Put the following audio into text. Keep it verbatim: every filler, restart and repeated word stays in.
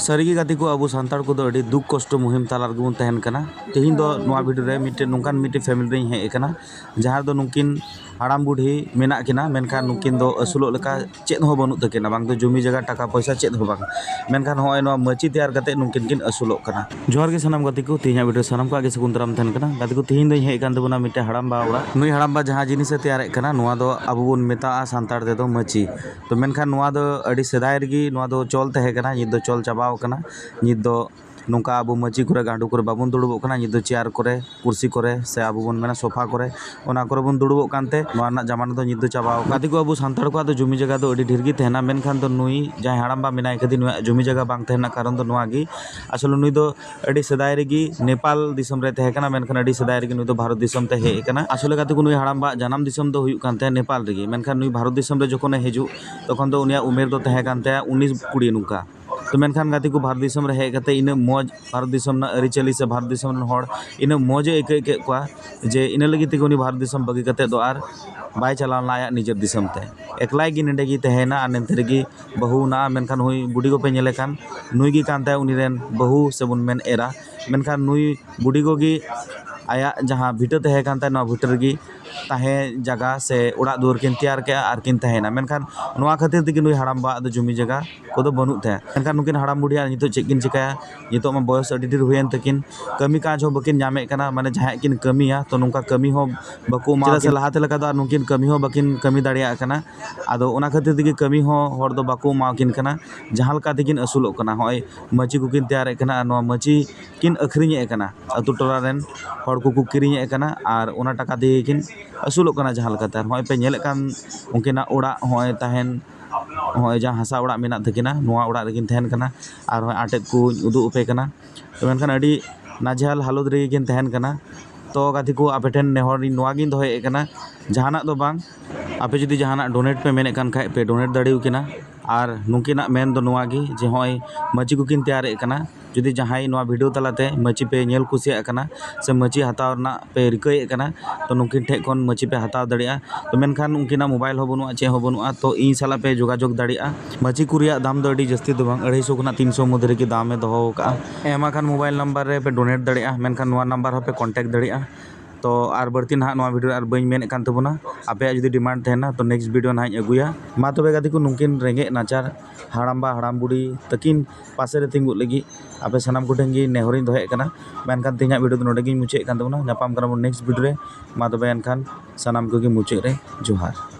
ᱥᱟᱹᱨᱤᱜᱮ ᱜᱟᱛᱮ ᱠᱚ, ᱟᱵᱚ ᱥᱟᱱᱛᱟᱲ ᱠᱚᱫᱚ ᱟᱹᱰᱤ ᱫᱩᱠ ᱠᱚᱥᱴᱚ ᱢᱩᱦᱤᱢ ᱛᱟᱞᱟ ᱨᱮᱜᱮ ᱵᱚᱱ ᱛᱟᱦᱮᱱ ᱠᱟᱱᱟ᱾ ᱛᱮᱦᱮᱧ ᱫᱚ ᱱᱚᱣᱟ ᱵᱷᱤᱰᱤᱭᱳ ᱨᱮ ᱢᱤᱫᱴᱮᱱ ᱱᱚᱝᱠᱟᱱ ᱢᱤᱫᱴᱮᱱ ᱯᱷᱮᱢᱤᱞᱤ ᱨᱮᱧ ᱦᱮᱡ ᱟᱠᱟᱱᱟ, ᱡᱟᱦᱟᱸ ᱨᱮᱫᱚ ᱱᱩᱠᱤᱱ ᱦᱟᱲᱟᱢ ᱵᱩᱰᱷᱤ ᱢᱮᱱᱟᱜ ᱠᱤᱱᱟ, ᱢᱮᱱᱠᱷᱟᱱ ᱱᱩᱠᱤᱱ ᱫᱚ ᱟᱹᱥᱩᱞᱚᱜ ᱞᱮᱠᱟ ᱪᱮᱫ ᱦᱚᱸ ᱵᱟᱹᱱᱩᱜ ᱛᱟᱹᱠᱤᱱᱟ, ᱵᱟᱝ ᱫᱚ ᱡᱚᱢᱤ ᱡᱟᱭᱜᱟ, ᱴᱟᱠᱟ ᱯᱚᱭᱥᱟ ᱪᱮᱫ ᱦᱚᱸ ᱵᱟᱝ᱾ ᱢᱮᱱᱠᱷᱟᱱ ᱱᱚᱜᱼᱚᱭ ᱱᱚᱣᱟ ᱢᱟᱹᱪᱤ ᱛᱮᱭᱟᱨ ᱠᱟᱛᱮ ᱱᱩᱠᱤᱱ ᱠᱤᱱ ᱟᱹᱥᱩᱞᱚᱜ ᱠᱟᱱᱟ᱾ ᱡᱚᱦᱟᱨ ᱜᱮ ᱥᱟᱱᱟᱢ ᱜᱟᱛᱮ ᱠᱚ, ᱛᱮᱦᱮᱧᱟᱜ ᱵᱷᱤᱰᱤᱭᱳ ᱨᱮ ᱥᱟᱱᱟᱢ ᱠᱚᱣᱟᱜ ᱜᱮ ᱥᱟᱹᱜᱩᱱ ᱫᱟᱨᱟᱢ ᱛᱟᱦᱮᱱ ᱠᱟᱱᱟ᱾ ᱜᱟᱛᱮ ᱠᱚ, ᱛᱮᱦᱮᱧ ᱫᱚᱧ ᱦᱮᱡ ᱟᱠᱟᱱ ᱛᱟᱵᱚᱱᱟ ᱢᱤᱫᱴᱮᱱ ᱦᱟᱲᱟᱢᱵᱟ ᱚᱲᱟᱜ᱾ ᱱᱩᱭ ᱦᱟᱲᱟᱢᱵᱟ ᱡᱟᱦᱟᱸ ᱡᱤᱱᱤᱥᱮ ᱛᱮᱭᱟᱨᱮᱫ ᱠᱟᱱᱟ, ᱱᱚᱣᱟ ᱫᱚ ᱟᱵᱚ ᱵᱚᱱ ᱢᱮᱛᱟᱜᱼᱟ ᱥᱟᱱᱛᱟᱲ ᱛᱮᱫᱚ ᱢᱟᱹᱪᱤ᱾ ᱛᱚ ᱢᱮᱱᱠᱷᱟᱱ ᱱᱚᱣᱟ ᱫᱚ ᱟᱹᱰᱤ ᱥᱮᱫᱟᱭ ᱨᱮᱜᱮ ᱱᱚᱣᱟ ᱫᱚ ᱪᱚᱞ ᱛᱟᱦᱮᱸ ᱠᱟᱱᱟ, ᱱᱤᱛ ᱫᱚ ᱪᱚᱞ ᱪᱟᱵᱟᱣ ᱠᱟᱱᱟ᱾ ᱱᱤᱛ ᱫᱚ ᱱᱚᱝᱠᱟ ᱟᱵᱚ ᱢᱟᱹᱪᱤ ᱠᱚᱨᱮ, ᱜᱟᱸᱰᱚ ᱠᱚᱨᱮ ᱵᱟᱵᱚᱱ ᱫᱩᱲᱩᱵᱚᱜ ᱠᱟᱱᱟ, ᱱᱤᱛ ᱫᱚ ᱪᱮᱭᱟᱨ ᱠᱚᱨᱮ, ᱠᱩᱨᱥᱤ ᱠᱚᱨᱮ, ᱥᱮ ᱟᱵᱚ ᱵᱚᱱ ᱢᱮᱱᱟ ᱥᱳᱯᱷᱟ ᱠᱚᱨᱮ, ᱚᱱᱟ ᱠᱚᱨᱮ ᱵᱚᱱ ᱫᱩᱲᱩᱵᱚᱜ ᱠᱟᱱᱛᱮ ᱱᱚᱣᱟ ᱨᱮᱱᱟᱜ ᱡᱟᱢᱟᱱᱟ ᱫᱚ ᱱᱤᱛ ᱫᱚ ᱪᱟᱵᱟᱣ ᱠᱟᱱᱟ᱾ ᱜᱟᱛᱮ ᱠᱚ, ᱟᱵᱚ ᱥᱟᱱᱛᱟᱲ ᱠᱚᱣᱟᱜ ᱫᱚ ᱡᱚᱢᱤ ᱡᱟᱭᱜᱟ ᱫᱚ ᱟᱹᱰᱤ ᱰᱷᱮᱨ ᱜᱮ ᱛᱟᱦᱮᱱᱟ, ᱢᱮᱱᱠᱷᱟᱱ ᱫᱚ ᱱᱩᱭ ᱡᱟᱦᱟᱸᱭ ᱦᱟᱲᱟᱢᱵᱟ ᱢᱮᱱᱟᱭ ᱠᱟᱫᱮ, ᱱᱩᱭᱟᱜ ᱡᱚᱢᱤ ᱡᱟᱭᱜᱟ ᱵᱟᱝ ᱛᱟᱦᱮᱱ ᱨᱮᱱᱟᱜ ᱠᱟᱨᱚᱱ ᱫᱚ ᱱᱚᱣᱟ ᱜᱮ᱾ ᱟᱥᱚᱞᱮ ᱱᱩᱭ ᱫᱚ ᱟᱹᱰᱤ ᱥᱮᱫᱟᱭ ᱨᱮᱜᱮ ᱱᱮᱯᱟᱞ ᱫᱤᱥᱚᱢ ᱨᱮ ᱛᱟᱦᱮᱸ ᱠᱟᱱᱟ, ᱢᱮᱱᱠᱷᱟᱱ ᱟᱹᱰᱤ ᱥᱮᱫᱟᱭ ᱨᱮᱜᱮ ᱱᱩᱭ ᱫᱚ ᱵᱷᱟᱨᱚᱛ ᱫᱤᱥᱚᱢ ᱛᱮ ᱦᱮᱡ ᱟᱠᱟᱱᱟ᱾ ᱟᱥᱚᱞᱮ ᱜᱟᱛᱮ ᱠᱚ, ᱱᱩᱭ ᱦᱟᱲᱟᱢᱵᱟᱣᱟᱜ ᱡᱟᱱᱟᱢ ᱫᱤᱥᱚᱢ ᱫᱚ ᱦᱩᱭᱩᱜ ᱠᱟᱱ ᱛᱟᱭᱟ ᱱᱮᱯᱟᱞ ᱨᱮᱜᱮ, ᱢᱮᱱᱠᱷᱟᱱ ᱱᱩᱭ ᱵᱷᱟᱨᱚᱛ ᱫᱤᱥᱚᱢ ᱨᱮ ᱡᱚᱠᱷᱚᱱᱮ ᱦᱤᱡᱩᱜ, ᱛᱚᱠᱷᱚᱱ ᱫᱚ ᱩᱱᱤᱭᱟᱜ ᱩᱢᱮᱨ ᱫᱚ ᱛᱟᱦᱮᱸ ᱠᱟᱱ ᱛᱟᱭᱟ ᱩᱱᱤᱥ ᱠᱩᱲᱤ ᱱᱚᱝᱠᱟ᱾ ᱛᱚ ᱢᱮᱱᱠᱷᱟᱱ ᱜᱟᱛᱮ ᱠᱚ, ᱵᱷᱟᱨᱚᱛ ᱫᱤᱥᱚᱢ ᱨᱮ ᱦᱮᱡ ᱠᱟᱛᱮ ᱤᱱᱟᱹᱜ ᱢᱚᱡᱽ ᱵᱷᱟᱨᱚᱛ ᱫᱤᱥᱚᱢ ᱨᱮᱱᱟᱜ ᱟᱹᱨᱤᱪᱟᱹᱞᱤ ᱥᱮ ᱵᱷᱟᱨᱚᱛ ᱫᱤᱥᱚᱢ ᱨᱮᱱ ᱦᱚᱲ ᱤᱱᱟᱹᱜ ᱢᱚᱡᱽ ᱮ ᱟᱹᱭᱠᱟᱹᱣ ᱠᱮᱫ ᱠᱚᱣᱟ, ᱡᱮ ᱤᱱᱟᱹ ᱞᱟᱹᱜᱤᱫ ᱛᱮᱜᱮ ᱩᱱᱤ ᱵᱷᱟᱨᱚᱛ ᱫᱤᱥᱚᱢ ᱵᱟᱹᱜᱤ ᱠᱟᱛᱮ ᱫᱚ ᱟᱨ ᱵᱟᱭ ᱪᱟᱞᱟᱣ ᱞᱮᱱᱟ ᱟᱭᱟᱜ ᱱᱤᱡᱮᱨ ᱫᱤᱥᱚᱢ ᱛᱮ᱾ ᱮᱠᱞᱟᱭ ᱜᱮ ᱱᱚᱸᱰᱮ ᱜᱮ ᱛᱟᱦᱮᱸᱭᱮᱱᱟ ᱟᱨ ᱱᱚᱱᱛᱮ ᱨᱮᱜᱮ ᱵᱟᱹᱦᱩ ᱱᱟ᱾ ᱢᱮᱱᱠᱷᱟᱱ ᱦᱩᱭ ᱵᱩᱰᱤ ᱜᱚ ᱯᱮ ᱧᱮᱞᱮ ᱠᱷᱟᱱ, ᱱᱩᱭ ᱜᱮ ᱠᱟᱱ ᱛᱟᱭᱟ ᱩᱱᱤ ᱨᱮᱱ ᱵᱟᱹᱦᱩ ᱥᱮᱵᱚᱱ ᱢᱮᱱ ᱮᱨᱟ᱾ ᱢᱮᱱᱠᱷᱟᱱ ᱱᱩᱭ ᱵᱩᱰᱤ ᱜᱚ ᱜᱮ ᱟᱭᱟᱜ ᱡᱟᱦᱟᱸ ᱵᱷᱤᱴᱟᱹ ᱛᱟᱦᱮᱸ ᱠᱟᱱ ᱛᱟᱭᱟ, ᱱᱚᱣᱟ ᱵᱷᱤᱴᱟᱹ ᱨᱮᱜᱮ ᱛᱟᱦᱮᱸ ᱡᱟᱭᱜᱟ ᱥᱮ ᱚᱲᱟᱜ ᱫᱩᱣᱟᱹᱨ ᱠᱤᱱ ᱛᱮᱭᱟᱨ ᱠᱮᱜᱼᱟ ᱟᱨ ᱠᱤᱱ ᱛᱟᱦᱮᱸᱭᱮᱱᱟ᱾ ᱢᱮᱱᱠᱷᱟᱱ ᱱᱚᱣᱟ ᱠᱷᱟᱹᱛᱤᱨ ᱛᱮᱜᱮ ᱱᱩᱭ ᱦᱟᱲᱟᱢᱵᱟᱣᱟᱜ ᱫᱚ ᱡᱚᱢᱤ ᱡᱟᱭᱜᱟ ᱠᱚᱫᱚ ᱵᱟᱹᱱᱩᱜ ᱛᱟᱭᱟ᱾ ᱢᱮᱱᱠᱷᱟᱱ ᱱᱩᱠᱤᱱ ᱦᱟᱲᱟᱢ ᱵᱩᱰᱷᱤ ᱟᱨ ᱱᱤᱛᱚᱜ ᱪᱮᱫ ᱠᱤᱱ ᱪᱤᱠᱟᱹᱭᱟ? ᱱᱤᱛᱚᱜ ᱢᱟ ᱵᱚᱭᱚᱥ ᱟᱹᱰᱤ ᱰᱷᱮᱨ ᱦᱩᱭᱮᱱ ᱛᱟᱹᱠᱤᱱ, ᱠᱟᱹᱢᱤ ᱠᱟᱡᱽ ᱦᱚᱸ ᱵᱟᱹᱠᱤᱱ ᱧᱟᱢᱮᱫ ᱠᱟᱱᱟ, ᱢᱟᱱᱮ ᱡᱟᱦᱟᱸᱭᱟᱜ ᱠᱤᱱ ᱠᱟᱹᱢᱤᱭᱟ, ᱛᱚ ᱱᱚᱝᱠᱟ ᱠᱟᱹᱢᱤ ᱦᱚᱸ ᱵᱟᱠᱚ ᱮᱢᱟ ᱪᱮᱫᱟᱜ ᱥᱮ ᱠᱤᱱ᱾ ᱞᱟᱦᱟᱛᱮ ᱞᱮᱠᱟ ᱫᱚ ᱟᱨ ᱱᱩᱠᱤᱱ ᱠᱟᱹᱢᱤ ᱦᱚᱸ ᱵᱟᱹᱠᱤᱱ ᱠᱟᱹᱢᱤ ᱫᱟᱲᱮᱭᱟᱜ ᱠᱟᱱᱟ᱾ ᱟᱫᱚ ᱚᱱᱟ ᱠᱷᱟᱹᱛᱤᱨ ᱛᱮᱜᱮ ᱠᱟᱹᱢᱤ ᱦᱚᱸ ᱦᱚᱲ ᱫᱚ ᱵᱟᱠᱚ ᱮᱢᱟᱣᱟᱠᱤᱱ ᱠᱟᱱᱟ᱾ ᱡᱟᱦᱟᱸ ᱞᱮᱠᱟ ᱛᱮᱠᱤᱱ ᱟᱹᱥᱩᱞᱚᱜ ᱠᱟᱱᱟ, ᱦᱚᱸᱜᱼᱚᱭ ᱢᱟᱹᱪᱤ ᱠᱚᱠᱤᱱ ᱛᱮᱭᱟᱨᱮᱫ ᱠᱟᱱᱟ ᱟᱨ ᱱᱚᱣᱟ ᱢᱟᱹᱪᱤ ᱠᱤᱱ ᱟᱹᱠᱷᱨᱤᱧᱮᱫ ᱠᱟᱱᱟ᱾ ᱟᱹᱛᱩ ᱴᱚᱞᱟ ᱨᱮᱱ ᱦᱚᱲ ᱠᱚᱠᱚ ᱠᱤᱨᱤᱧᱮᱫ ᱠᱟᱱᱟ ᱟᱨ ᱚᱱᱟ ᱴᱟᱠᱟ ᱛᱮᱜᱮ ᱠᱤᱱ ᱟᱹᱥᱩᱞᱚᱜ ᱠᱟᱱᱟ ᱡᱟᱦᱟᱸ ᱞᱮᱠᱟᱛᱮ᱾ ᱟᱨ ᱦᱚᱸᱜᱼᱚᱭ ᱯᱮ ᱧᱮᱞᱮᱫ ᱠᱟᱱ ᱩᱱᱠᱤᱱᱟᱜ ᱚᱲᱟᱜ, ᱦᱚᱸᱜᱼᱚᱭ ᱛᱟᱦᱮᱱ, ᱦᱚᱸᱜᱼᱚᱭ ᱡᱟᱦᱟᱸ ᱦᱟᱥᱟ ᱚᱲᱟᱜ ᱢᱮᱱᱟᱜ ᱛᱟᱹᱠᱤᱱᱟ, ᱱᱚᱣᱟ ᱚᱲᱟᱜ ᱨᱮᱠᱤᱱ ᱛᱟᱦᱮᱱ ᱠᱟᱱᱟ᱾ ᱟᱨ ᱦᱚᱸᱜᱼᱚᱭ ᱟᱴᱮᱫ ᱠᱚᱧ ᱩᱫᱩᱜ ᱟᱯᱮ ᱠᱟᱱᱟ᱾ ᱛᱚ ᱢᱮᱱᱠᱷᱟᱱ ᱟᱹᱰᱤ ᱱᱟᱡᱮᱦᱟᱞ ᱦᱟᱞᱚᱛ ᱨᱮᱜᱮ ᱠᱤᱱ ᱛᱟᱦᱮᱱ ᱠᱟᱱᱟ᱾ ᱛᱚ ᱜᱟᱛᱮ ᱠᱚ, ᱟᱯᱮ ᱴᱷᱮᱱ ᱱᱮᱦᱚᱨ ᱤᱧ ᱱᱚᱣᱟ ᱜᱤᱧ ᱫᱚᱦᱚᱭᱮᱫ ᱠᱟᱱᱟ, ᱡᱟᱦᱟᱱᱟᱜ ᱫᱚ ᱵᱟᱝ, ᱟᱯᱮ ᱡᱩᱫᱤ ᱡᱟᱦᱟᱱᱟᱜ ᱰᱳᱱᱮᱴ ᱯᱮ ᱢᱮᱱᱮᱫ ᱠᱟᱱ ᱠᱷᱟᱡ ᱯᱮ ᱰᱳᱱᱮᱴ ᱫᱟᱲᱮᱭᱟᱠᱤᱱᱟ᱾ ᱟᱨ ᱱᱩᱠᱤᱱᱟᱜ ᱢᱮᱱ ᱫᱚ ᱱᱚᱣᱟ ᱜᱮ ᱡᱮ ᱦᱚᱸᱜᱼᱚᱭ ᱢᱟᱹᱪᱤ ᱠᱚᱠᱤᱱ ᱛᱮᱭᱟᱨᱮᱫ ᱠᱟᱱᱟ, ᱡᱩᱫᱤ ᱡᱟᱦᱟᱸᱭ ᱱᱚᱣᱟ video ᱛᱟᱞᱟᱛᱮ ᱢᱟᱹᱪᱤ ᱯᱮ ᱧᱮᱞ ᱠᱩᱥᱤᱭᱟᱜ ᱠᱟᱱᱟ ᱥᱮ ᱢᱟᱹᱪᱤ ᱦᱟᱛᱟᱣ ᱨᱮᱱᱟᱜ ᱯᱮ ᱨᱤᱠᱟᱹᱭᱮᱫ ᱠᱟᱱᱟ, ᱛᱚ ᱱᱩᱠᱤᱱ ᱴᱷᱮᱱ ᱠᱷᱚᱱ ᱢᱟᱹᱪᱤ ᱯᱮ ᱦᱟᱛᱟᱣ ᱫᱟᱲᱮᱭᱟᱜᱼᱟ᱾ ᱛᱚ ᱢᱮᱱᱠᱷᱟᱱ ᱩᱱᱠᱤᱱᱟᱜ mobile ᱦᱚᱸ ᱵᱟᱹᱱᱩᱜᱼᱟ, ᱪᱮᱫ ᱦᱚᱸ ᱵᱟᱹᱱᱩᱜᱼᱟ, ᱛᱚ ᱤᱧ ᱥᱟᱞᱟᱜ ᱯᱮ ᱡᱳᱜᱟᱡᱳᱜᱽ ᱫᱟᱲᱮᱭᱟᱜᱼᱟ᱾ ᱢᱟᱹᱪᱤ ᱠᱚ ᱨᱮᱭᱟᱜ ᱫᱟᱢ ᱫᱚ ᱟᱹᱰᱤ ᱡᱟᱹᱥᱛᱤ ᱫᱚ ᱵᱟᱝ, ᱟᱹᱲᱟᱹᱭᱥᱚ ᱠᱷᱚᱱᱟᱜ ᱛᱤᱱᱥᱚ ᱢᱚᱫᱽᱫᱷᱮ ᱨᱮᱜᱮ ᱫᱟᱢᱮ ᱫᱚᱦᱚ ᱟᱠᱟᱫᱼᱟ᱾ ᱮᱢ ᱟᱠᱟᱱ mobile number ᱨᱮ ᱯᱮ donate ᱫᱟᱲᱮᱭᱟᱜᱼᱟ, ᱢᱮᱱᱠᱷᱟᱱ ᱱᱚᱣᱟ number ᱦᱚᱸᱯᱮ contact ᱫᱟᱲᱮᱭᱟᱜᱼᱟ᱾ ᱛᱚ ᱟᱨ ᱵᱟᱹᱲᱛᱤ ᱱᱟᱦᱟᱜ ᱱᱚᱣᱟ video ᱨᱮ ᱟᱨ ᱵᱟᱹᱧ ᱢᱮᱱᱮᱫ ᱠᱟᱱ ᱛᱟᱵᱚᱱᱟ, ᱟᱯᱮᱭᱟᱜ ᱡᱩᱫᱤ demand ᱛᱟᱦᱮᱱᱟ ᱛᱚ next video ᱱᱟᱦᱟᱜ ᱤᱧ ᱟᱹᱜᱩᱭᱟ᱾ ᱢᱟ ᱛᱚᱵᱮ ᱜᱟᱛᱮ ᱠᱚ, ᱱᱩᱠᱤᱱ ᱨᱮᱸᱜᱮᱡ ᱱᱟᱪᱟᱨ ᱦᱟᱲᱟᱢᱵᱟ ᱦᱟᱲᱟᱢ ᱵᱩᱰᱷᱤ ᱛᱟᱹᱠᱤᱱ ᱯᱟᱥᱮ ᱨᱮ ᱛᱤᱸᱜᱩᱜ ᱞᱟᱹᱜᱤᱫ ᱟᱯᱮ ᱥᱟᱱᱟᱢ ᱠᱚᱴᱷᱮᱱ ᱜᱮ ᱱᱮᱦᱚᱨᱤᱧ ᱫᱚᱦᱚᱭᱮᱫ ᱠᱟᱱᱟ᱾ ᱢᱮᱱᱠᱷᱟᱱ ᱛᱮᱦᱮᱧᱟᱜ video ᱫᱚ ᱱᱚᱰᱮ ᱜᱤᱧ ᱢᱩᱪᱟᱹᱫ ᱠᱟᱱ ᱛᱟᱵᱚᱱᱟ᱾ ᱧᱟᱯᱟᱢ ᱠᱟᱱᱟ ᱵᱚᱱ next video ᱨᱮ᱾ ᱢᱟ ᱛᱚᱵᱮ ᱮᱱᱠᱷᱟᱱ ᱥᱟᱱᱟᱢ ᱠᱚᱜᱮ ᱢᱩᱪᱟᱹᱫ ᱨᱮ ᱡᱚᱦᱟᱨ᱾